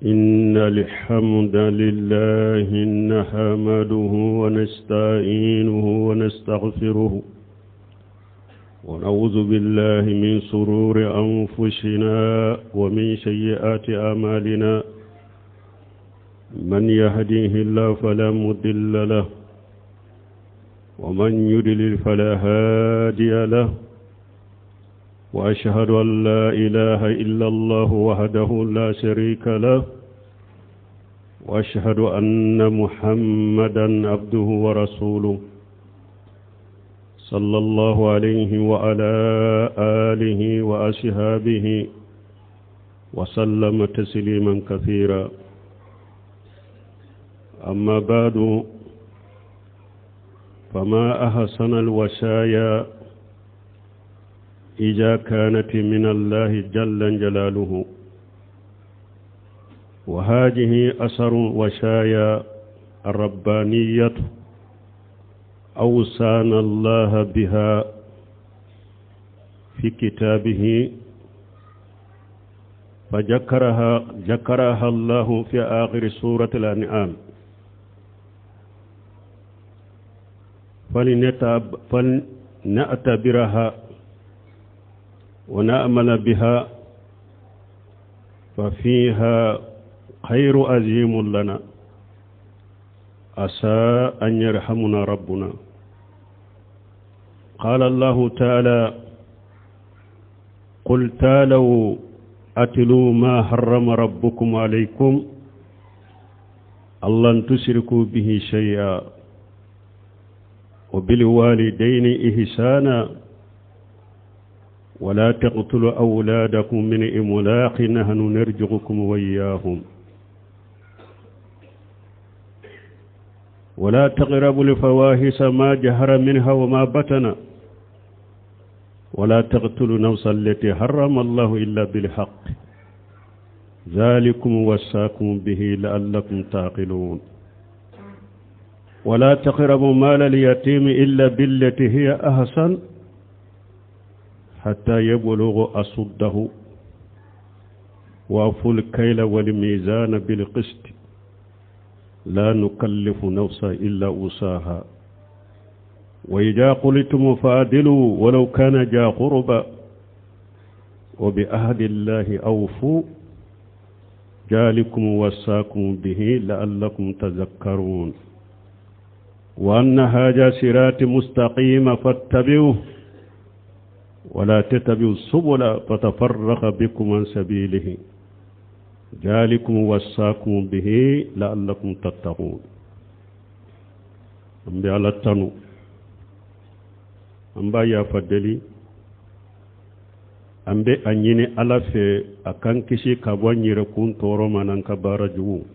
إن الحمد لله نحمده ونستعينه ونستغفره ونعوذ بالله من سرور أنفسنا ومن سيئات أعمالنا من يهديه الله فلا مضل له ومن يضلل فلا هادي له وأشهد أن لا إله إلا الله وحده لا شريك له وأشهد أن محمدا عبده ورسوله صلى الله عليه وعلى آله وأصحابه وسلم تسليما كثيرا أما بعد فما أحسن الوشايا إذا كانت من الله جل جلاله وهذه أثر وشايا الربانية أوصانا الله بها في كتابه فذكرها ذكرها الله في آخر سورة الأنعام فلنعتبرها ونأمل بها ففيها خير عظيم لنا عسى أن يرحمنا ربنا قال الله تعالى قل تعالوا أتلوا ما حرم ربكم عليكم ألا تشركوا به شيئا وبالوالدين إحسانا ولا تقتلوا أولادكم من إملاق نحن نرزقكم وإياهم ولا تقربوا الفواحش ما جهر منها وما بطن ولا تقتلوا نفسا التي حرم الله إلا بالحق ذلكم وصاكم به لعلكم تعقلون ولا تقربوا مال اليتيم إلا بالتي هي أحسن حتى يبلغ أشده وأوفوا الكيل والميزان بالقسط لا نكلف نفسا إلا وسعها وإذا قلتم فعدلوا ولو كان ذا قربى وبعهد الله أوفوا ذلكم وصاكم به لعلكم تذكرون وأن هذا صراطي مستقيما فاتبعوه ولا تتبعوا السبل فتفرق بكم عن سبيله ذلكم وصاكم به لعلكم تتقون an bɛ ala tanu an b'a yafa deli an bɛ a ɲini ala fɛ a k'an kisi ka bɔ an yɛrɛkun tɔɔrɔ ma n'an ka baara jugu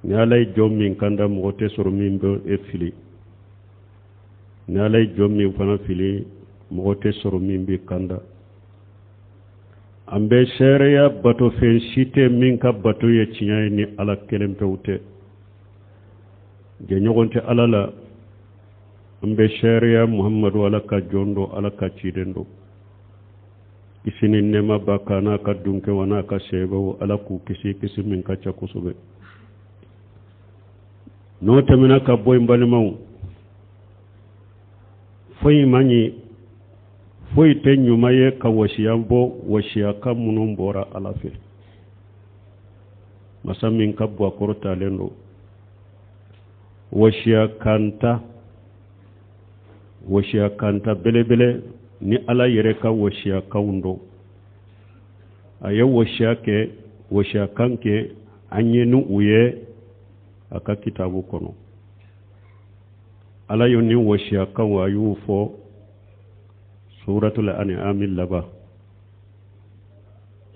ni ala ye jɔn min kanda mɔgɔ tɛ sɔrɔ min bɛ e fili ni ala ye jɔn min fana fili mɔgɔ tɛ sɔrɔ min bɛ kanda an bɛ seereya batofɛn si tɛ min ka bato ye tiɲɛ ye ni ala kelen pewu tɛ jɛɲɔgɔn tɛ ala la an bɛ seereya muhamadu ala ka jɔn don ala ka ciden don kisi ni nɛɛma b'a kan n'a ka dunkew n'a ka seebaw ala k'u kisi kisi min ka ca kosɛbɛ n'o tɛmɛna ka bɔ yen balimaw foyi man ɲi foyi tɛ ɲuman ye ka wasiya bɔ wasiyakan minnu bɔra ala fɛ masa min ka bon a kɔrɔtalen don wasiyakanta wasiyakanta belebele ni ala yɛrɛ ka wasiyakanw don a ye wasiya kɛ wasiyakan kɛ an ye ni u ye a ka kitabu kɔnɔ ala ye nin wasiyakanw a y'u fɔ suratul an'am laban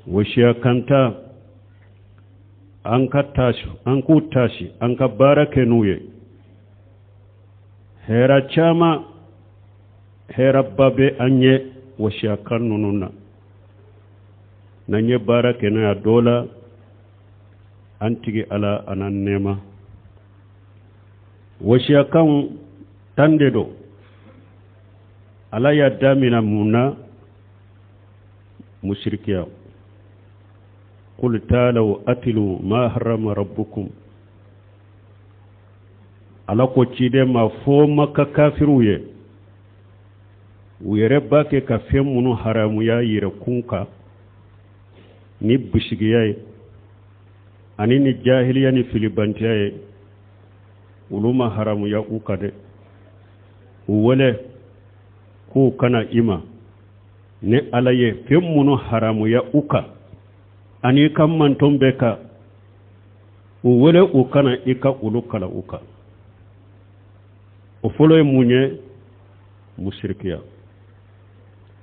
wasiyakanta an ka taasi an k'u taasi an ka baara kɛ n'u ye hɛra caman hɛraba bɛ an ye wasiyakan ninnu na n'an ye baara kɛ n'a ye a dɔ la an tigi ala a n'an nɛɛma wasiyakanw tan de don ala y'a damina mun na musirikiya. Qul taalaw atlu ma harrama rabbukum. Ala ko ciden ma fɔ Maka kafiriw ye, u yɛrɛ b'a kɛ ka fɛn minnu haramuya yɛrɛkun kan ni bisigiya ye ani ni jahiliya ni filibantiya ye, olu ma haramuya u kan dɛ. U wele k'u ka na i ma ni Ala ye fɛn minnu haramuya u kan ani i ka manton bɛɛ kan, u wele u ka na i ka olu kalan u kan. O fɔlɔ ye mun ye? Musirikiya.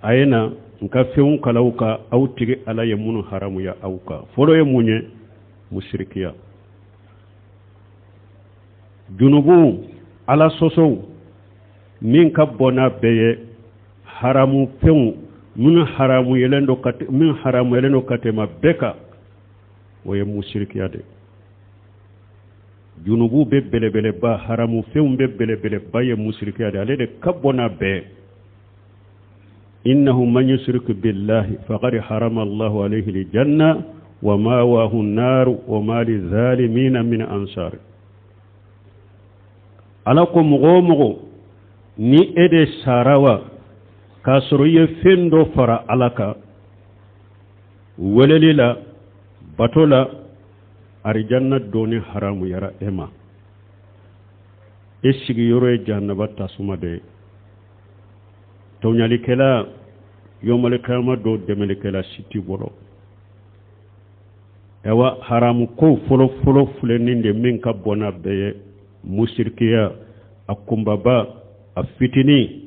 A ye na n ka fɛnw kalan aw kan, aw tigi Ala ye minnu haramuya aw kan. Fɔlɔ ye mun ye? Musirikiya. Junubu, Ala sɔsɔw min ka bon n'a bɛɛ ye, haramu fɛnw minnu haramuyalen don ka min haramuyalen don ka tɛmɛ bɛɛ kan, o ye musirikiya de. Junubu bɛɛ belebeleba, haramu fɛnw bɛɛ belebeleba ye musirikiya de, ale de ka bon n'a bɛɛ. Innahu man yushrik billahi faqad harama Allahu alayhi aljanna wa mawahu an-nar wa ma lizalimina min ansar. Ala ko mɔgɔ o mɔgɔ ni e de sara wa k'a sɔrɔ i ye fɛn dɔ fara Ala kan weleli la, bato la, arijanna donni haramuyara e ma, e sigiyɔrɔ ye jahanaba tasuma de ye. Tɔɲalikɛla yɔmalikayama don dɛmɛlikɛla si t'i bolo. Ayiwa, haramu ko fɔlɔ fɔlɔ filɛ nin de min ka bon n'a bɛɛ ye, musirikiya, a kunbaba, a fitinin,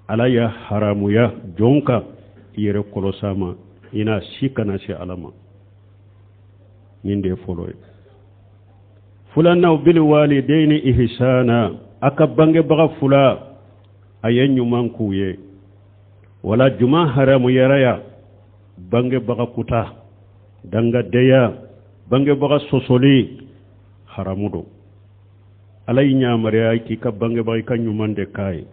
Ala y'a haramuya jɔn kan. I yɛrɛ kɔlɔs'a ma, i n'a si kana se Ala ma. Nin de ye fɔlɔ ye. Filanan, bil walidayni ihsana, a ka bangebaga fila a ye ɲuman k'u ye. Wala juman haramuyara ya bangebaga kuta, dangadenya, bangebaga sɔsɔli haramu don. Ala y'i yamaruya k'i ka bangebaga i ka ɲuman de k'a ye,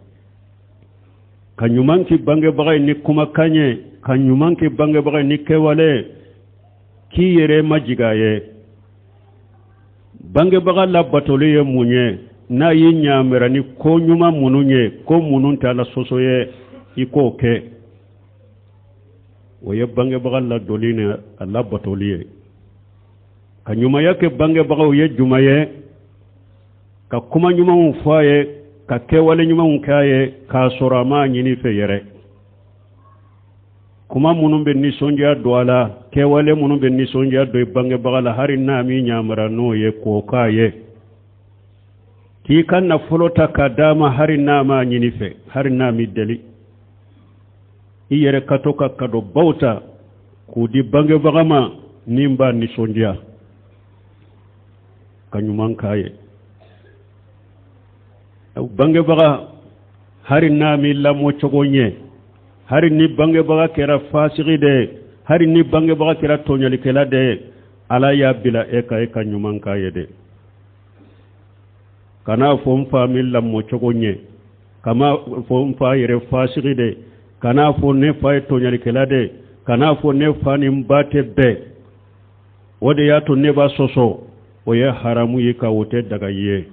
ka ɲuman k'i bangebaga ye ni kumakan ye, ka ɲuman k'i bangebaga ye ni kɛwale, k'i yɛrɛ majigin a ye. Bangebaga labatoli ye mun ye? N'a y'i ɲamɛra ni ko ɲuman minnu ye, ko minnu tɛ Ala sɔsɔ ye, i k'o kɛ. O ye bangebaga ladoli ni a labatoli ye. Ka ɲumanya kɛ bangebagaw ye jumɛn ye? Ka kuma ɲumanw fɔ a ye, ka kɛwale ɲumanw kɛ a ye k'a sɔrɔ a m'a ɲini fɛ yɛrɛ. Kuma minnu bɛ nisɔndiya don a la, kɛwale minnu bɛ nisɔndiya don i bangebaga la, hali n'a m'i ɲamara n'o ye, k'o k'a ye. K'i ka nafolo ta k'a d'a ma hali n'a m'a ɲini fɛ, hali n'a m'i deli. I yɛrɛ ka to ka kadobaw ta k'u di bangebaga ma min b'a nisɔndiya, ka ɲuman k'a ye. Bangebaga hali n'a m'i lamɔ cogo ɲɛ, hali ni bangebaga kɛra fasigi de ye, hali ni bangebaga kɛra tɔɲɔlikɛla de ye, Ala y'a bila e ka e ka ɲuman k'a ye de. Kan'a fɔ n fa m'i lamɔ cogo ɲɛ, kan'a fɔ n fa yɛrɛ fasigi de, kan'a fɔ ne fa ye tɔɲɔlikɛla de, kan'a fɔ ne fa ni n ba tɛ bɛn, o de y'a to ne b'a sɔsɔ. O ye haramu ye ka o tɛ daga ye.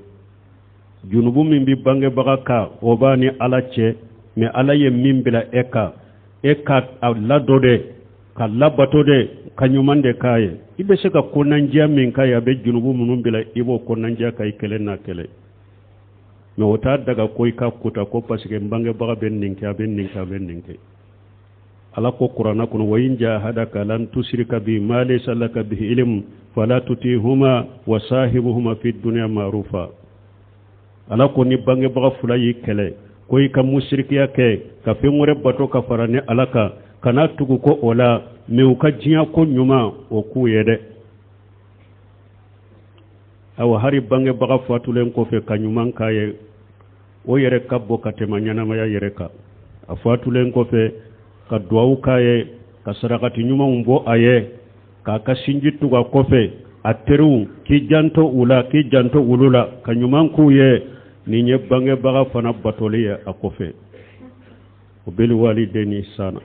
Junubu min bɛ bangebaga kan, o b'a ni Ala cɛ, mais Ala ye min bila e kan, e ka a ladon de, ka labato de, ka ɲuman de k'a ye. I bɛ se ka kɔnɔnandiya min k'a ye, a bɛ junubu minnu bila, i b'o kɔnɔnandiya ka i kelen n'a kelen. Mais o t'a daga ko i ka kuta ko parce que n bangebaga bɛ nin kɛ, a bɛ nin kɛ, a bɛ nin kɛ. Ala ko kuranna kɔnɔ, wa in jahadaka ala an tushrika bi ma laysa laka bihi ilm fala tutihuma wa sahibuhuma fi dunya ma'rufa. Ala ko ni bangebaga fila y'i kɛlɛ ko i ka musirikiya kɛ, ka fɛn wɛrɛ bato ka fara ni Ala kan, kana tugu ko o la, mais u ka diɲɛ ko ɲuman o k'u ye dɛ. Awa, hali bangebaga fatulen kɔfɛ ka ɲuman k'a ye, o yɛrɛ ka bon ka tɛmɛ ɲɛnamaya yɛrɛ kan. A fatulen kɔfɛ ka duwawu k'a ye, ka sarakati ɲumanw bɔ a ye, k'a ka sinji tugu a kɔfɛ, a teriw k'i janto u la, k'i janto olu la, ka ɲuman k'u ye, nin ye bangebaga fana batoli ye a kɔfɛ. O bil walidayni ihsana.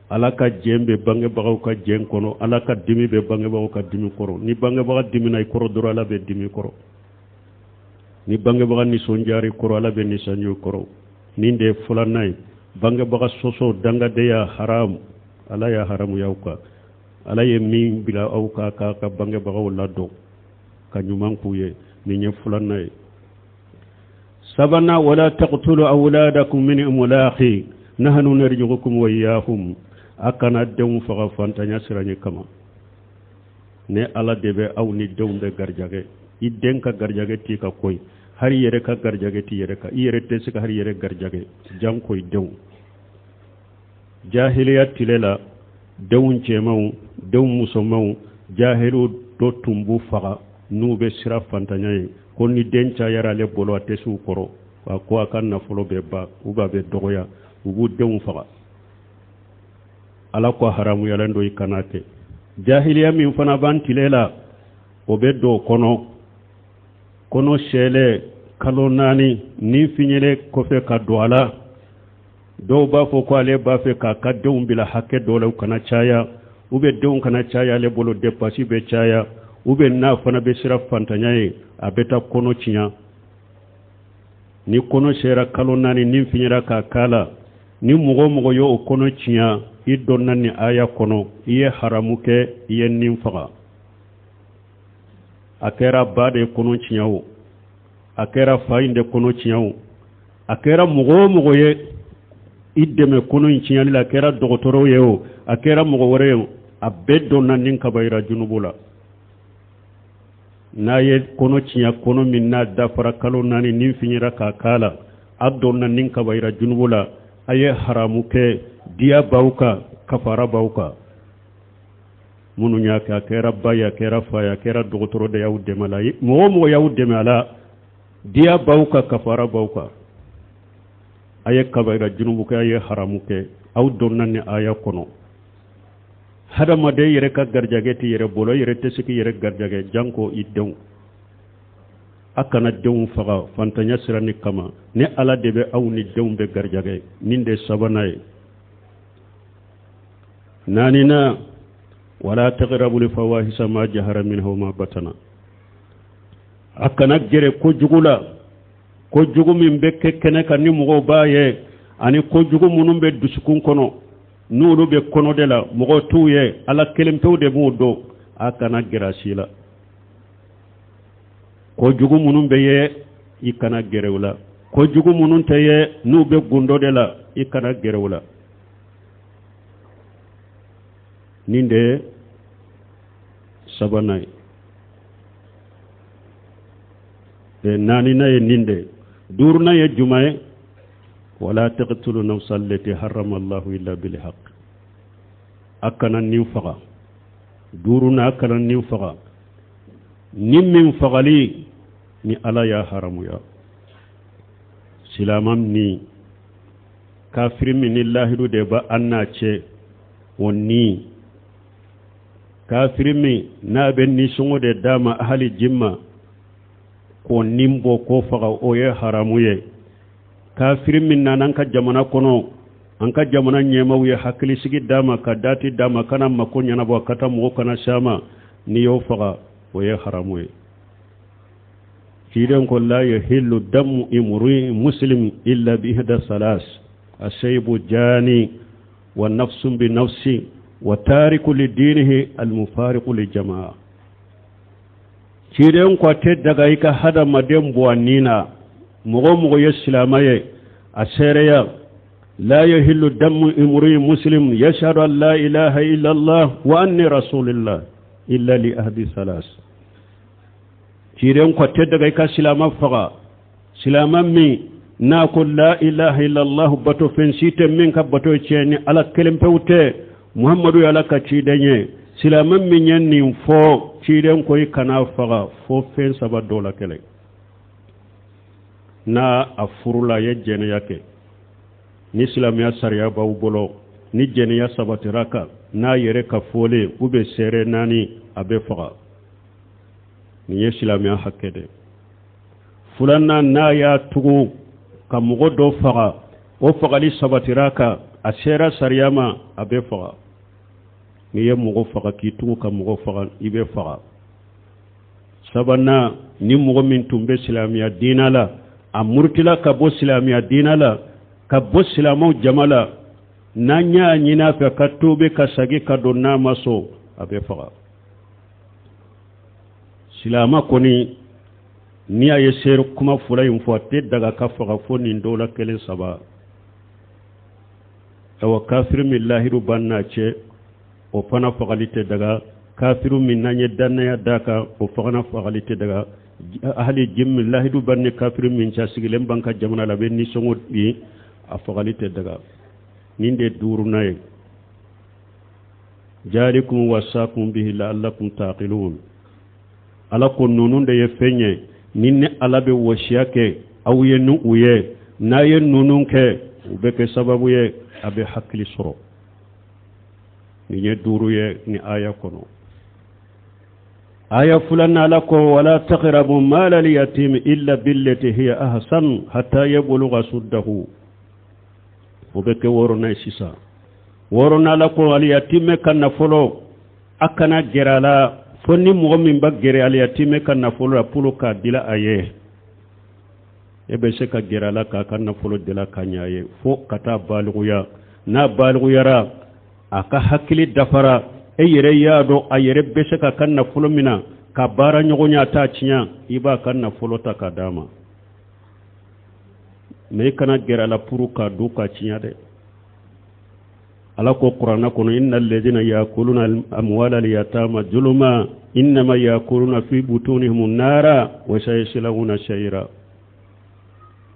Ala ka jɛn bɛ bangebagaw ka jɛn kɔnɔ, Ala ka dimi bɛ bangebagaw ka dimi kɔrɔ. Ni bangebaga dimina i kɔrɔ dɔrɔn, Ala bɛ dimi kɔrɔ. Ni bangebaga nisɔndiyara i kɔrɔ, Ala bɛ nisɔndiya i kɔrɔ. Nin de ye filanan ye. Bangebaga sɔsɔ, dangadenya, haramu, Ala y'a haramuya aw kan. Ala ye min bila aw kan k'a ka bangebagaw ladon ka ɲuman k'u ye, nin ye filanan ye. Sabanan, wala taqtulu awladakum min imlaqi nahnu narzuqukum wa iyyahum. A kana denw faga fantanya siranɲɛ kama. Ne Ala de bɛ aw ni denw bɛɛ garijɛgɛ. I den ka garijɛgɛ t'i ka ko ye, hali i yɛrɛ ka garijɛgɛ t'i yɛrɛ kan. I yɛrɛ tɛ se ka hali i yɛrɛ garijɛgɛ, janko i denw. Jahiliya tile la, denw cɛmanw, denw musomanw, jahiliw dɔ tun b'u faga n'u bɛ siran fantanya ye, ko ni den cayara ale bolo, a tɛ se u kɔrɔ, a ko a ka nafolo bɛ ban u b'a bɛ dɔgɔya, u b'u denw faga. Ala ko haramuyalen don, i kana kɛ. Jahiliya min fana b'an tile la, o bɛ don o kɔnɔ. Kɔnɔ sɛlɛ kalo 4 ni fiɲɛlen kɔfɛ ka don a la, dɔw b'a fɔ ko ale b'a fɛ k'a ka denw bila hakɛ dɔ la, u kana caya, u bɛ denw kana caya ale bolo, depasi bɛ caya, u bɛ n'a fana bɛ siran fantanya ye, a bɛ taa kɔnɔ tiɲɛ. Ni kɔnɔ sera kalo 4 ni fiɲɛra k'a k'a la, ni mɔgɔ o mɔgɔ ye o kɔnɔ tiɲɛ, i donna nin aya kɔnɔ, i ye haramu kɛ, i ye nin faga. A kɛra ba de kɔnɔ tiɲɛ o, a kɛra fa in de kɔnɔ tiɲɛ o, a kɛra mɔgɔ o mɔgɔ ye i dɛmɛ kɔnɔ in tiɲɛli la, a kɛra dɔgɔtɔrɔ ye o, a kɛra mɔgɔ wɛrɛ ye o, a bɛɛ donna nin kabayira junubu la. N'a ye kɔnɔ tiɲɛ, kɔnɔ min n'a dafara kalo 4 ni fiɲɛra k'a k'a la, a donna nin kabayira junubu la. A ye haramu kɛ, diya b'aw kan, kafara b'aw kan. Minnu y'a kɛ, a kɛra ba ye, a kɛra fa ye, a kɛra dɔgɔtɔrɔ de y'aw dɛmɛ a la, mɔgɔ o mɔgɔ y'aw dɛmɛ a la, diya b'aw kan, kafara b'aw kan. A ye kabayira junubu kɛ, a ye haramu kɛ, aw donna nin aya kɔnɔ. Hadamaden yɛrɛ ka garijɛgɛ t'i yɛrɛ bolo, i yɛrɛ tɛ se k'i yɛrɛ garijɛgɛ, janko i denw. A kana denw faga fantanya siranni kama. Ni Ala de bɛ aw ni denw bɛɛ garijɛgɛ. Nin de sabanan ye. Naaninan, wala taqrabul fawahisa ma jahara minha wa ma batana. A kana gɛrɛ kojugu la, kojugu min bɛ kɛ kɛnɛ kan ni mɔgɔw b'a ye, ani kojugu minnu bɛ dusukun kɔnɔ, n'olu bɛ kɔnɔ de la, mɔgɔ t'u ye, Ala kelen pewu de b'u dɔn. A kana gɛrɛ a si la. Kojugu minnu bɛ ye, i kana gɛrɛ u la. Kojugu minnu tɛ ye, n'u bɛ gundo de la, i kana gɛrɛ u la. Nin de ye sabanan ye. Naaninan ye nin de ye. Duurunan ye jumɛn ye? Wala taqtulu nafsa allati harrama Allahu illa bil haqq. A kana nin faga. Duurunan, a kana nin faga. Ni min fagali ni Ala y'a haramuya. Silama ni kafiri min ni lahidu de bɛ an n'a cɛ, o ni kafiri min n'a bɛ nisɔngɔ de d'a ma ahali jimma, k'o nin bɔ k'o faga, o ye haramu ye. Kafiri min nana an ka jamana kɔnɔ, an ka jamana ɲɛmaaw ye hakilisigi d'a ma, ka dati d'a ma, kana mako ɲɛnabɔ, ka taa mɔgɔ kana s'a ma, n'i y'o faga, o ye haramu ye. Ciden ko la yahillu damu imru'in muslim illa bi ihda salas asaybu jani wa nafsun bi nafsi wa tariku li dinihi almufariqu li jama'a. Ciden ko a tɛ daga i ka hadamaden bɔ a ni na, mɔgɔ o mɔgɔ ye silamɛ ye, a seereya la yahillu damu imru'in muslim yashhadu an la ilaha illallah wa anni rasulillah illa li ahdi salas. Ciden ko a tɛ daga i ka silama faga, silama min n'a ko la ilaha illallah, bato fɛn si tɛ min ka bato ye tiɲɛ ni Ala kelen pewu tɛ, Muhammadu ye Ala ka ciden ye. Silama min ye nin fɔ, ciden ko i kana faga fo fɛn saba dɔ la kelen. N'a a furula, a ye jɛnɛya kɛ, ni silamɛya sariya b'aw bolo, ni jɛnɛya sabatira kan n'a yɛrɛ ka fɔlen, u bɛ seere 4, a bɛ faga. Nin ye silamɛya hakɛ de. Filanan, n'a y'a tugu ka mɔgɔ dɔ faga, o fagali sabatira kan. A sera sariya ma, a bɛ faga. N'i ye mɔgɔ faga k'i tugu ka mɔgɔ faga, i bɛ faga. Sabanan, ni mɔgɔ min tun bɛ silamɛya diina la, a murutila ka bɔ silamɛya diina la, ka bɔ silamɛw jama la, n'an y'a ɲini a fɛ ka tuubi ka sagi ka don, n'a ma sɔn, a bɛ faga. Silamɛ kɔni, n'i y'a ye seere kuma fɔlɔ in fɔ, a tɛ daga ka faga fo nin dɔw la kelen saba. Awa, kafiri min lahiru b'an n'a cɛ, o fana fagali tɛ daga. Kafiru min n'an ye dannaya d'a kan, o fana fagali tɛ daga. Hali jimi lahidu b'an ni kafiri min cɛ, sigilen b'an ka jamana la, a bɛ nisɔngɔ di, a fagali tɛ daga. Nin de duurunan ye. Jalikum wasakum bihi la'allakum taqilun. Ala ko ninnu de ye fɛn ye ni ne Ala bɛ wasiya kɛ aw ye ni u ye. N'a ye ninnu kɛ, u bɛ kɛ sababu ye a bɛ hakili sɔrɔ. Nin ye duuru ye ni aya kɔnɔ. Aya filanan, Ala ko wala taqrabu malal yatimi illa billati hiya ahsan hatta yablugha suddahu. O bɛ kɛ wɔɔrɔnan ye sisan. Wɔɔrɔnan, Ala ko aliyatimɛ ka nafolo, a kana gɛrɛ a la fo ni mɔgɔ min bɛ gɛrɛ aliyatimɛ ka nafolo la pour k'a dila a ye. E bɛ se ka gɛrɛ a la k'a ka nafolo dila ka ɲɛ a ye fo ka taa balikuya. N'a balikuyara, a ka hakili dafara, e yɛrɛ y'a dɔn a yɛrɛ bɛ se k'a ka nafolo minɛ ka baara ɲɔgɔnya, t'a tiɲɛ, i b'a ka nafolo ta k'a d'a ma. Mais i kana gɛrɛ a la pour k'a dun k'a tiɲɛ dɛ. Ala ko kuranɛ kɔnɔ: inna alladhina yakuluna amwala al-yatama zuluma innama yakuluna fi butunihim nara wa sayaslawna sa'ira.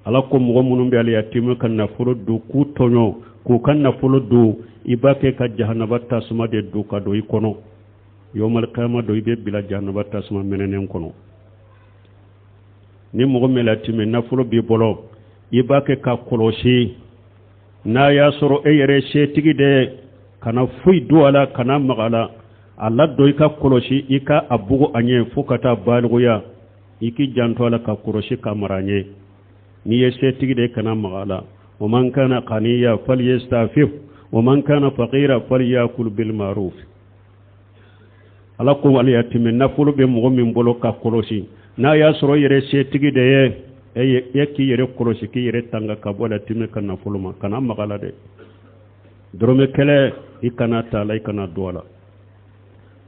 Ala ko mɔgɔ minnu bɛ aliyatimɛ ka nafolo dun k'u tɔɲɔ, k'u ka nafolo dun, i b'a kɛ ka jahanaba tasuma de dun ka don i kɔnɔ. Yawmal qiyama don, i bɛ bila jahanaba tasuma mɛnɛnen kɔnɔ. Ni mɔgɔ min yatimɛ nafolo b'i bolo, i b'a kɛ ka kɔlɔsi. N'a y'a sɔrɔ e yɛrɛ setigi de, kana foyi don a la, kana maga a la. A ladon, i ka kɔlɔsi, i ka a bugu a ɲɛ fo ka taa balikuya. I k'i janto a la ka kɔlɔsi ka mara a ɲɛ. N'i ye setigi de, kana maga a la. Wa man kana ganiya falyastafif wa man kana faqira falyakul bil ma'ruf. Ala ko aliyatimɛ nafolo bɛ mɔgɔ min bolo ka kɔlɔsi, n'a y'a sɔrɔ i yɛrɛ setigi de ye, e e k'i yɛrɛ kɔlɔsi, k'i yɛrɛ tanga ka bɔ yatimɛ ka nafolo ma. Kana maga la dɛ, dɔrɔmɛ kelen i kana ta a la, i kana don a la.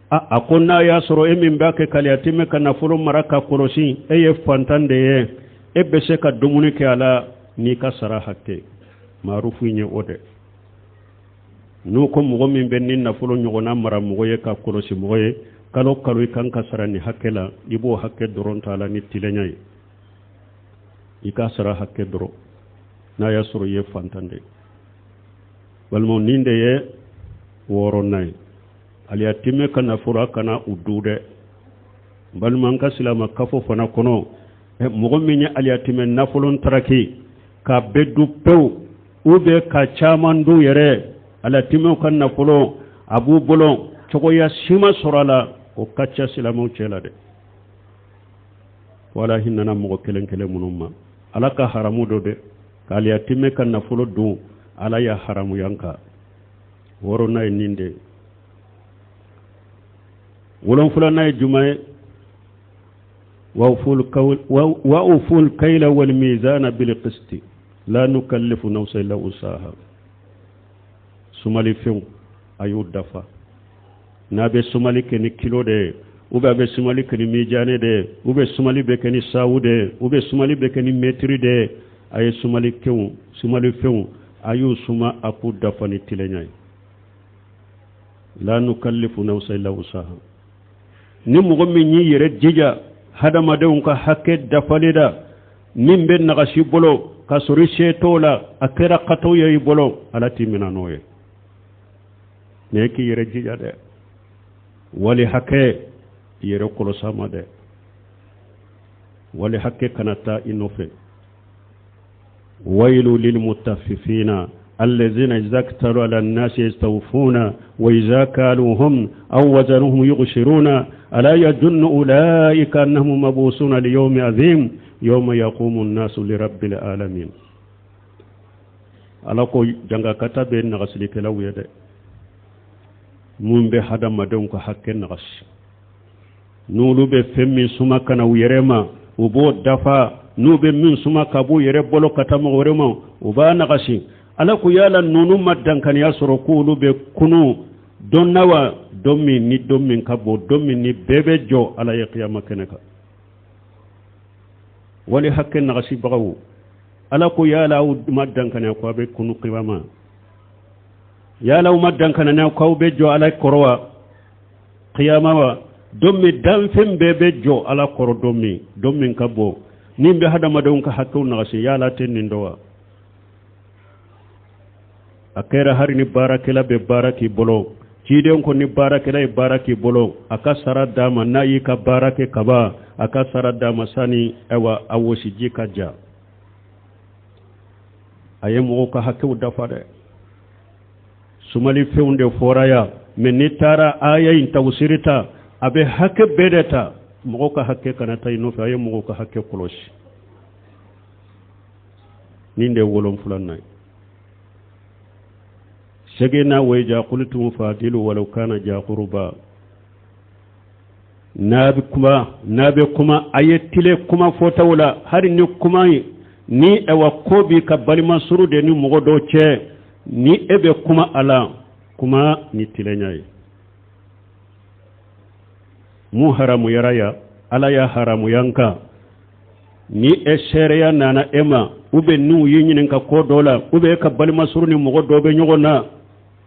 A ko n'a y'a sɔrɔ e min b'a kɛ ka yatimɛ ka nafolo mara ka kɔlɔsi, e ye fantan de ye, e bɛ se ka dumuni kɛ a la n'i ka sara hakɛ maarufu ye o dɛ. N'u ko mɔgɔ min bɛ ni nafolo ɲɔgɔnna mara mɔgɔ ye ka kɔlɔsi mɔgɔ ye, kalo kalo i kan ka sara ni hakɛ la, i b'o hakɛ dɔrɔn ta la ni tilenya ye, i ka sara hakɛ dɔrɔn, n'a y'a sɔrɔ i ye fantan de ye. Balimaw, nin de ye wɔɔrɔnan ye. Aliyatimɛ ka nafolo, a kana u dun dɛ. Balima, an ka silama kafo fana kɔnɔ, mɔgɔ min ye aliyatimɛ nafolo taraki k'a bɛɛ dun pewu, ou bien ka caman dun yɛrɛ, aliyatimɛw ka nafolo a b'u bolo, cogoya si ma sɔrɔ a la, o ka ca silamɛw cɛ la dɛ. Wala hinɛna mɔgɔ kelen kelen minnu ma. Ala ka haramu dɔ dɛ k'aliyatimɛ ka nafolo dun, Ala y'a haramuya kan. Wɔɔrɔnan ye nin de ye. Wolonfilanan ye jumɛn ye? Wa awful kayla wal mizana bil qisti la nukallifu nafsan illa wusaha. Sumalifɛnw, a y'o dafa. N'a bɛ sumali kɛ ni kilo de ye, ou bien a bɛ sumali kɛ ni mijane de ye, ou bien sumali bɛ kɛ ni sawu de ye, ou bien sumali bɛ kɛ ni mɛtiri de ye, a ye sumali kɛw, sumalifɛnw, a y'u suma, a k'u dafa ni tilenya ye. La nukallifu nafsan illa wusaha. Ni mɔgɔ min y'i yɛrɛ jija hadamadenw ka hakɛ dafali la, min bɛ nagasi bolo ka sɔrɔ i se t'o la, a kɛra kataw ye i bolo, Ala t'i minɛ n'o ye. Nin ye k'i yɛrɛ jija dɛ. Wali hakɛ, i yɛrɛ kɔlɔsi a ma dɛ. Wali hakɛ kana taa i nɔfɛ. Wayilu lilmutaffifina allazina iza iktalu ala nnasi yastawfuna wa iza kaluhum aw wazanuhum yughshiruna ala yadunnu ulaika annahum mabusuna liyawmi azim yawma yaqumu nnasu lirabbil alamin. Ala ko jangakata bɛ nagasilikɛlaw ye dɛ, mun bɛ hadamadenw ka hakɛ nagasi. N'olu bɛ fɛn min suma ka na u yɛrɛ ma, u b'o dafa. N'u bɛ min suma ka b'u yɛrɛ bolo ka taa mɔgɔ wɛrɛ ma, u b'a nagasi. Ala ko yala ninnu ma dankaniya sɔrɔ k'olu bɛ kunu don na wa, don min ni don min ka bon, don min ni bɛɛ bɛ jɔ Ala ye kiyama kɛnɛ kan? Wali hakɛ nagasibagaw, Ala ko yala aw ma dankaniya ko aw bɛ kunu kiyama? Yala aw ma dankaniya ko aw bɛ jɔ Ala kɔrɔ wa, kiyama wa, don min danfɛn bɛɛ bɛ jɔ Ala kɔrɔ, don min, don min ka bon, min bɛ hadamadenw ka hakɛw nagasi, yala tɛ nin dɔn wa? A kɛra hari ni baarakɛla bɛ baara k'i bolo, ciden ko ni baarakɛla ye baara k'i bolo, a ka sara d'a ma. N'a y'i ka baara kɛ kaban, a ka sara d'a ma sani ayiwa a wɔsiji ka ja. A ye mɔgɔw ka hakɛw dafa dɛ. Sumalifɛnw de fɔra yan, mɛ n'i taara aya in tafsiri ta, a bɛ hakɛ bɛɛ de ta. Mɔgɔw ka hakɛ kana taa i nɔfɛ, a ye mɔgɔw ka hakɛ kɔlɔsi. Nin de ye wolonfilanan ye. Seginna, wa iza kultum fadilu walau kana ja kuruba. N'a bɛ kuma, n'a bɛ kuma, a ye tilen kuma fɔtaw la, hali ni kuma ye ni ayiwa ko b'i ka balima suru de ni mɔgɔ dɔw cɛ, ni e bɛ kuma a la, kuma ni tilenya ye. Mun haramuyara ya, Ala y'a haramuya n kan. Ni e seereya nana e ma, ou bien n'u y'i ɲininka ko dɔ la, ou bien e ka balima suru ni mɔgɔ dɔ bɛ ɲɔgɔn na,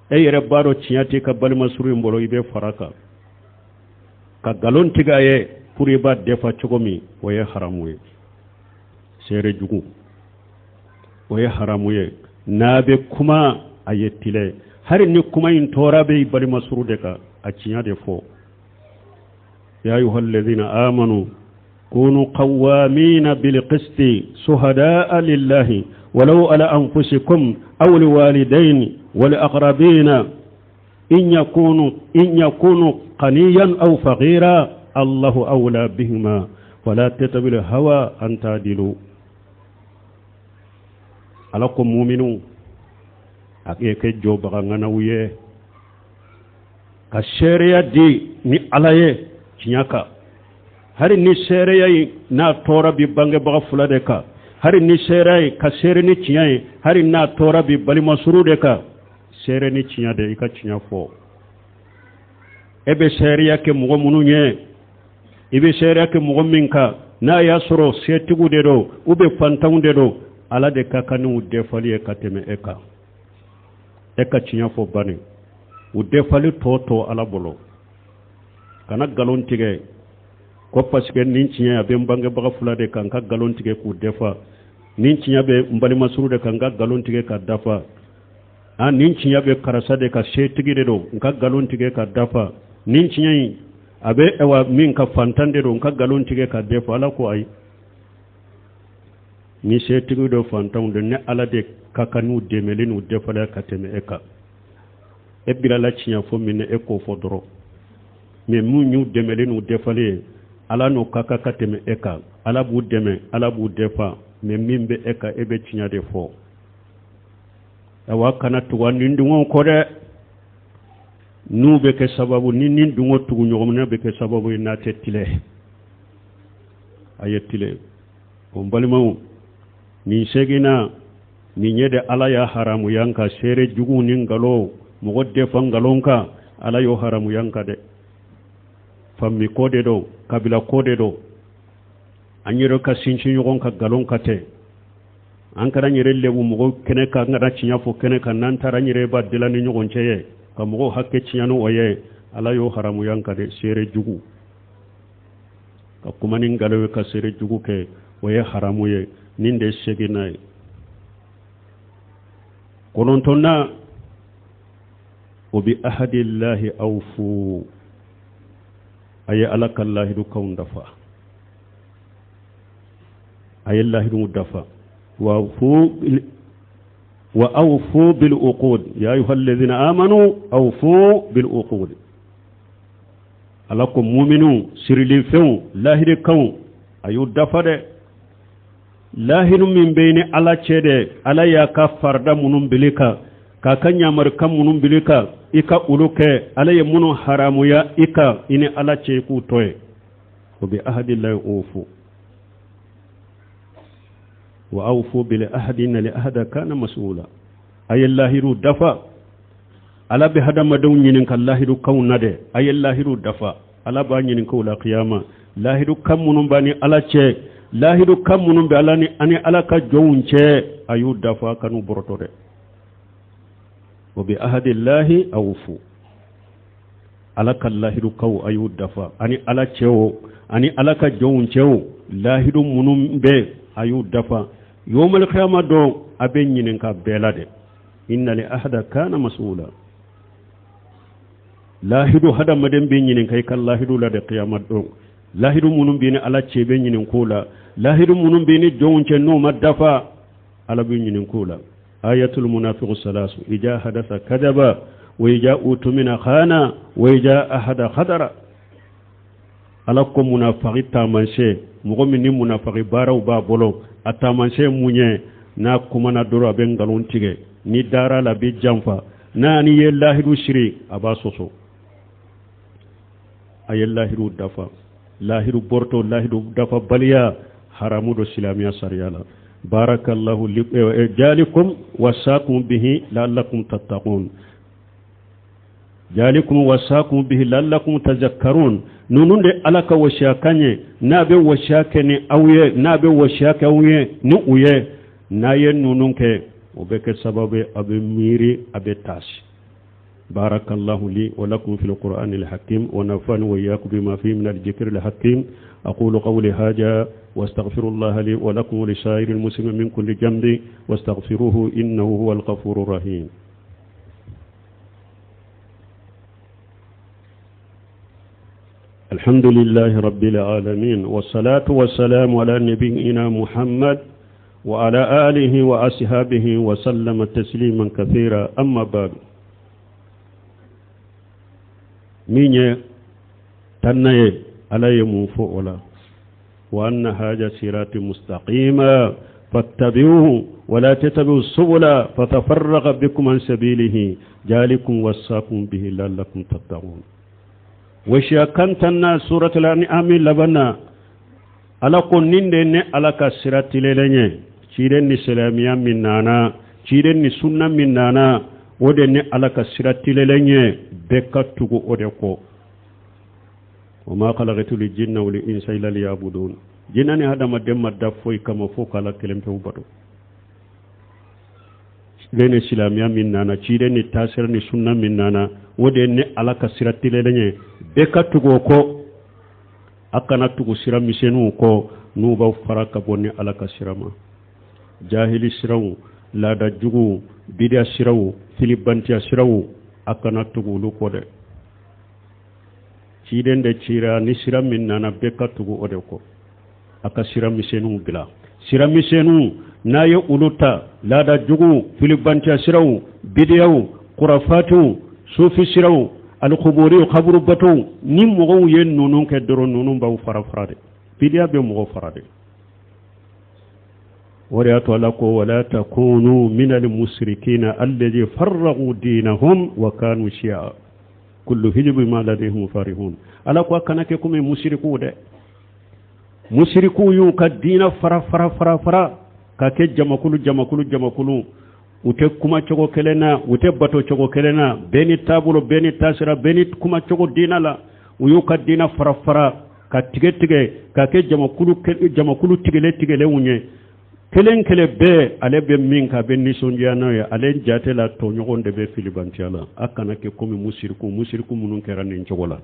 e yɛrɛ b'a dɔn tiɲɛ t'i ka balima suru in bolo, i bɛ fara kan ka nkalon tigɛ a ye pour i b'a defa cogo min, o ye haramu ye. Seere jugu, o ye haramu ye. N'a bɛ kuma, a ye tilen, hali ni kuma in tɔɔrɔ bɛ i balima suru de kan, a tiɲɛ de fɔ. Ya ayuha alladhina amanu kunu qawwamina bilqisti suhadaa lillahi walau ala anfusikum aw liwalidaini wal aqrabina in yakunu in yakunu qaniyan aw faghira allahu awla bihima fala tattabi'ul hawa an ta'dilu. Ala ko muminu, a ye kɛ jɔbaga ŋanaw ye ka seereya di ni Ala ye tiɲɛ kan, hali ni seereya in n'a tɔɔrɔ bi bangebaga fila de kan, hali ni seereya ye ka seere ni tiɲɛ ye, hali n'a tɔɔrɔ bi balima suru de kan, seere ni tiɲɛ de, i ka tiɲɛ fɔ. E bɛ seereya kɛ mɔgɔ minnu ye, i bɛ seereya kɛ mɔgɔ min kan, n'a y'a sɔrɔ setigiw de don ou bien fantanw de don, Ala de ka kan n'u defali ye ka tɛmɛ e kan. E ka tiɲɛ fɔ bani, u defali tɔ to Ala bolo. Kana nkalon tigɛ ko parce que nin tiɲɛ a bɛ n bangebaga fila de kan, n ka nkalon tigɛ k'u defa. Nin tiɲɛ bɛ n balimasuru de kan, n ka nkalon tigɛ ka dafa. A nin tiɲɛ bɛ karisa de ka, setigi de don, n ka nkalon tigɛ ka dafa. Nin tiɲɛ in a bɛ ayiwa min ka, fantan de don, n ka nkalon tigɛ ka dafa. Ala ko ayi, ni setigi don, fantanw don, ne Ala de ka kan n'u dɛmɛli n'u defala ka tɛmɛ e kan. E bilala tiɲɛ fɔ min na, e k'o fɔ dɔrɔn. Mɛ mun y'u dɛmɛli n'u defali ye, Ala n'o ka kan ka tɛmɛ e kan. Ala b'u dɛmɛ, Ala b'u defa, mɛ min bɛ e kan, e bɛ tiɲɛ de fɔ. Awa, kana tugu ni dungɔw kɔ dɛ, n'u bɛ kɛ sababu ni ni dungɔ tugu ɲɔgɔn bɛ kɛ sababu ye n'a tɛ tilen. A ye tilen. O n balimaw, nin seginna nin ye de, Ala y'a haramuya ka seere jugu ni nkalon, mɔgɔ defa nkalon kan, Ala y'o haramuya kan dɛ. Fami ko de don, kabila ko de don, an yɛrɛ ka sinsin ɲɔgɔn ka nkalon ka tɛ. An kana yɛrɛ lebu mɔgɔw kɛnɛ kan, an kana tiɲɛ fɔ kɛnɛ kan. N'an taara, an yɛrɛ b'a dilan ni ɲɔgɔn cɛ ye ka mɔgɔw hakɛ tiɲɛ n'o ye. Ala y'o haramuya kan dɛ. Seere jugu, ka kuma ni nkalon ye, ka seere jugu kɛ, o ye haramu ye. Nin de seginna ye. Kɔnɔntɔnna, o bi ahadillahi awfu, a ye Ala ka lahidu kanw dafa, a ye lahiduw dafa. Wa fu wa awfu bil uqud, ya ayuha alladhina amanu awfu bil uqud. Ala ko muminu, sirilifɛnw, lahirikanw, a y'u dafa dɛ. Lahidu min bɛ ni Ala cɛ dɛ, Ala y'a ka farida minnu bil'i kan, k'a ka ɲamarikan minnu bil'i kan, i ka olu kɛ. Ala ye minnu haramuya i kan, i ni Ala cɛ, i k'u to yen. Wa bi ahadillahi awfu wa awfu bil ahdi innal ahda kana mas'ula. A ye lahidu dafa. Ala bɛ hadamadenw ɲininka lahidu kanw na dɛ. A ye lahidu dafa, Ala b'a ɲininka o la kiyama. Lahidu kan minnu b'a ni Ala cɛ, lahidu kan minnu bɛ Ala ni ani Ala ka jɔnw cɛ, a y'u dafa, kan'u bɔrɔtɔ dɛ. Wa bi ahadillahi awfu. Ala ka lahidu kanw, a y'u dafa, ani Ala cɛ o, ani Ala ka jɔnw cɛ o, lahidu minnu bɛ, a y'u dafa. Yawmal kiyama don, a bɛ ɲininka bɛɛ la dɛ. Innal ahda kana mas'ula. Lahidu, hadamaden bɛ ɲininka i ka lahidu la de kiyama don. Lahidu minnu bɛ ni Ala cɛ, bɛ ɲinink'o la. Lahidu minnu bɛ ni jɔnw cɛ, n'o ma dafa, Ala bɛ ɲinink'o la. Ayatul munafiqu salasu: ija hadasa kadaba, wa ija utumina khana, wa ija ahada khadara. Ala ko munafaki taamasiyɛn, mɔgɔ min ni munafaki baaraw b'a bolo, a taamasiyɛn mun ye? N'a kumana dɔrɔn, a bɛ nkalon tigɛ. Ni dara la, a bɛ janfa. N'a ni ye lahidu siri, a b'a sɔsɔ. A ye lahidu dafa. Lahidu bɔrɔtɔ, lahidu dafabaliya, haramu don silamɛya sariya la. Barakallahu jalikum wasakum bihi la'allakum tattaqun, jalikum wasakum bihi la'allakum tazakkarun. Ninnu de Ala ka wasiya kan ye, n'a bɛ wasiya kɛ ni aw ye, n'a bɛ wasiya kɛ aw ye ni u ye. N'a ye ninnu kɛ, o bɛ kɛ sababu ye a bɛ miiri, a bɛ taasi. بارك الله لي ولكم في القرآن الحكيم، ونفعني وإياكم بما فيه من الذكر الحكيم. أقول قولي هذا واستغفر الله لي ولكم ولسائر المسلمين من كل ذنب، واستغفروه إنه هو الغفور الرحيم. الحمد لله رب العالمين، والصلاة والسلام على نبينا محمد وعلى آله وأصحابه وسلم تسليما كثيرا. أما بعد، min ye tanna ye, Ala ye mun fɔ o la? Wa anna haja sirati mustaqima fattabi'uhu wa la tattabi'u subula fatafarraqa bikum an sabilihi jalikum wasakum bihi la'allakum tattaqun. Wasiya kan tanna, suratul an'am laban na, Ala ko nin de ne Ala ka sira tilelen ye. Ciden ni silamɛya min nana, ciden ni sunna min nana, o de ni Ala ka sira tilelen ye. Bɛɛ ka tugu o de kɔ. Wa ma khalaqtul jinna wal insa illa liya'budun. Jinna ni hadamaden ma da foyi kama fo k'Ala kelen pewu bato. Ciden ni silamɛya min nana, ciden ni taasira ni sunna min nana, o de ni Ala ka sira tilelen ye. Bɛɛ ka tugu o kɔ, a kana tugu sira misɛnninw kɔ n'u b'aw fara ka bɔ ni Ala ka sira ma. Jahili siraw, laada juguw, bidiya siraw, filibantiya siraw, a kana tugu olu kɔ dɛ. Ciden de cira ni sira min nana, bɛɛ ka tugu o de kɔ, a ka sira misɛnninw bila. Sira misɛnninw, n'a ye olu ta, laada juguw, filibantiya siraw, bidiyaw, kurafatiw, sufi siraw, alikubori, kaburubatow, ni mɔgɔw ye ninnu kɛ dɔrɔn, ninnu b'aw fara fara de. Bidiya bɛ mɔgɔ fara de. O de y'a to Ala ko wala takunu minal musrikina alladhi farraqu dinahum wa kanu shi'a kullu hizbin bima ladayhim farihun. Ala ko a kana kɛ komi musirikuw dɛ. Musirikuw y'u ka diina fara fara fara fara ka kɛ jamakulu jamakulu jamakulu. U tɛ kuma cogo kelen na, u tɛ bato cogo kelen na. Bɛɛ ni taabolo, bɛɛ ni taasira, bɛɛ ni kuma cogo diina la. U y'u ka diina fara fara ka tigɛ tigɛ ka kɛ jamakulu jamakulu tigɛlen tigɛlenw ye. Kelen kelen bɛɛ, ale bɛ min kan, a bɛ nisɔndiya n'o ye. Ale jate la, tɔɲɔgɔn de bɛ filibantiya la. A kana kɛ komi musiriku, musiriku minnu kɛra nin cogo la.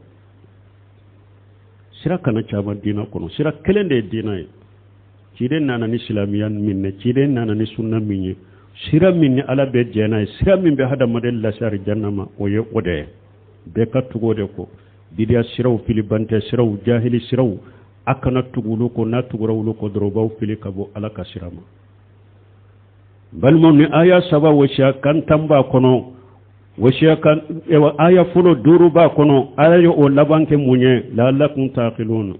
Sira kana caman diina kɔnɔ, sira kelen de ye diina ye. Ciden nana ni silamɛya min ye, ciden nana ni sunna min ye, sira min ni Ala bɛ jɛn n'a ye, sira min bɛ hadamaden lase alijanna ma, o ye o de ye. Bɛɛ ka tugu o de kɔ. Bidiya siraw, filibantɛ siraw, jahili siraw, a kana tugu olu kɔ. N'a tugura olu kɔ dɔrɔn, u b'aw fili ka bɔ Ala ka sira ma. Balimaw, ni aya saba, wasiya kan 10 b'a kɔnɔ. Wasiya kan aya fɔlɔ duuru b'a kɔnɔ. Ala ye o laban kɛ mun ye? La'allakum taqilun.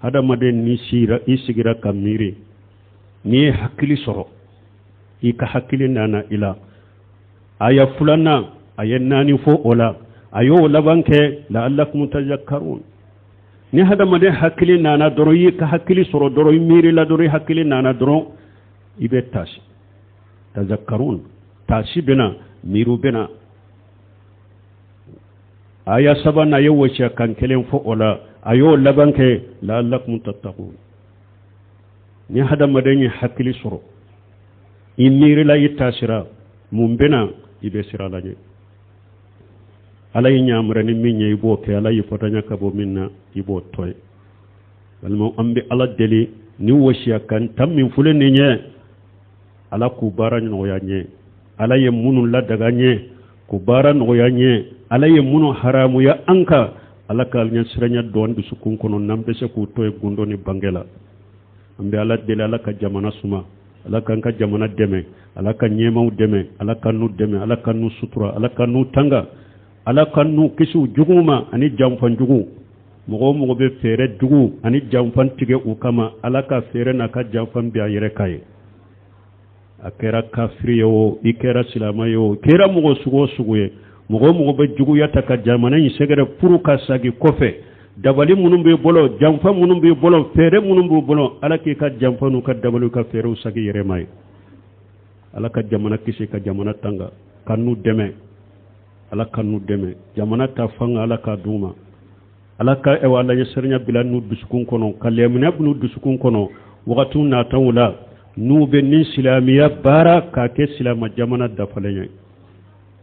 Hadamaden, ni sira i sigira ka miiri. N'i ye hakili sɔrɔ, i ka hakili nana i la. Aya filanan, a ye naani fɔ o la, a y'o laban kɛ la'allakum tazakkarun. Ni hadamaden hakili nana dɔrɔn, i ka hakili sɔrɔ dɔrɔn, i miirila dɔrɔn, i hakili nana dɔrɔn, i bɛ taasi. Tazakkarun, taasi bɛ na, miiriw bɛ na. Aya sabanan, a ye wasiya kan kelen fɔ o la, a y'o laban kɛ la'allakum tattaqun. Ni hadamaden ye hakili sɔrɔ, i miirila, i taasira, mun bɛ na? I bɛ siran Ala ɲɛ. Ala y'i yamari ni min ye, i b'o kɛ. Ala y'i fatanya ka bɔ min na, i b'o to yen. Balima, an bɛ Ala deli ni wasiya kan 10 min filɛ nin ye, Ala k'u baara nɔgɔya n ye. Ala ye minnu ladaga n ye, k'u baara nɔgɔya n ye. Ala ye minnu haramuya an kan, Ala ka ɲɛsiranya don an dusukun kɔnɔ, n'an bɛ se k'u to yen gundo ni bange la. An bɛ Ala deli, Ala ka jamana suma, Ala k'an ka jamana dɛmɛ, Ala ka ɲɛmaw dɛmɛ, Ala ka n'u dɛmɛ, Ala ka n'u sutura, Ala ka n'u tanga, Ala ka n'u kisi juguw ma ani janfan jugu. Mɔgɔ o mɔgɔ bɛ fɛɛrɛ jugu ani janfan tigɛ u kama, Ala ka fɛɛrɛ n'a ka janfan bin a yɛrɛ kan ye. A kɛra kafiri ye o, i kɛra silamɛ ye o, i kɛra mɔgɔ sugu o sugu ye, mɔgɔ o mɔgɔ bɛ juguya ta ka jamana in sɛgɛrɛ pour ka sagi kɔfɛ, dabali minnu b'i bolo, janfa minnu b'i bolo, fɛɛrɛ minnu b'u bolo, Ala k'i ka janfa n'u ka dabaliw ka fɛɛrɛw sagi yɛrɛ ma ye. Ala ka jamana kisi, ka jamana tanga, ka n'u dɛmɛ. Ala ka n'u dɛmɛ. Jamana ta fanga, Ala k'a d'u ma. Ala ka ɛwa Ala ɲɛsiranya bila n'u dusukun kɔnɔ, ka lɛmina n'u dusukun kɔnɔ. Wagatiw nataw la, n'u bɛ ni silamɛya baara k'a kɛ silama jamana dafalen ye,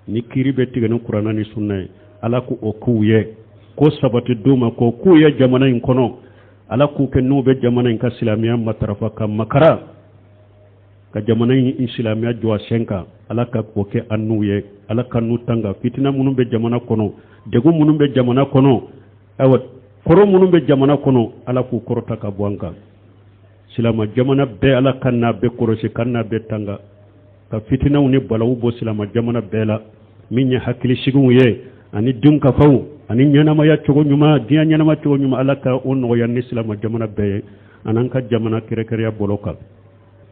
ni kiri bɛ tigɛ ni Kuranna ni sunna ye, Ala k'o k'u ye, ko sabati d'u ma, k'o k'u ye jamana in kɔnɔ. Ala k'u kɛ n'u bɛ jamana in ka silamɛya matarafa ka makara, ka jamana in silamɛya jɔ a sen kan. Ala ka k'o kɛ an n'u ye. Ala ka n'u tanga fitina minnu bɛ jamana kɔnɔ, degun minnu bɛ jamana kɔnɔ, ayiwa, kɔrɔ minnu bɛ jamana kɔnɔ, Ala k'u kɔrɔta ka bɔ an kan. Silama jamana bɛɛ, Ala ka n'a bɛɛ kɔrɔsi, ka n'a bɛɛ tanga, ka fitinaw ni balawu bɔ silama jamana bɛɛ la. Min ye hakilisigiw ye ani dunkafaw ani ɲɛnamaya cogo ɲuman, diɲɛ ɲɛnama cogo ɲuman, Ala ka o nɔgɔya ni silama jamana bɛɛ ye, an'an ka jamana kɛrɛkɛrɛya bolo kan.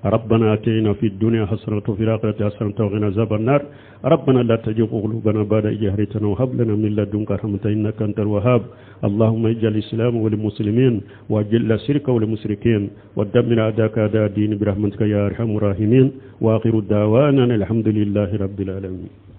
ربنا اتنا في الدنيا حسنة وفي الآخرة حسنة وقنا عذاب النار. ربنا لا تزغ قلوبنا بعد إذ هديتنا وهب لنا من لدنك رحمة إنك أنت الوهاب. اللهم اجعل الإسلام والمسلمين، وأجل الشرك والمشركين، ودمر أعداءك أعداء الدين برحمتك يا أرحم الراحمين. وآخر دعوانا الحمد لله رب العالمين.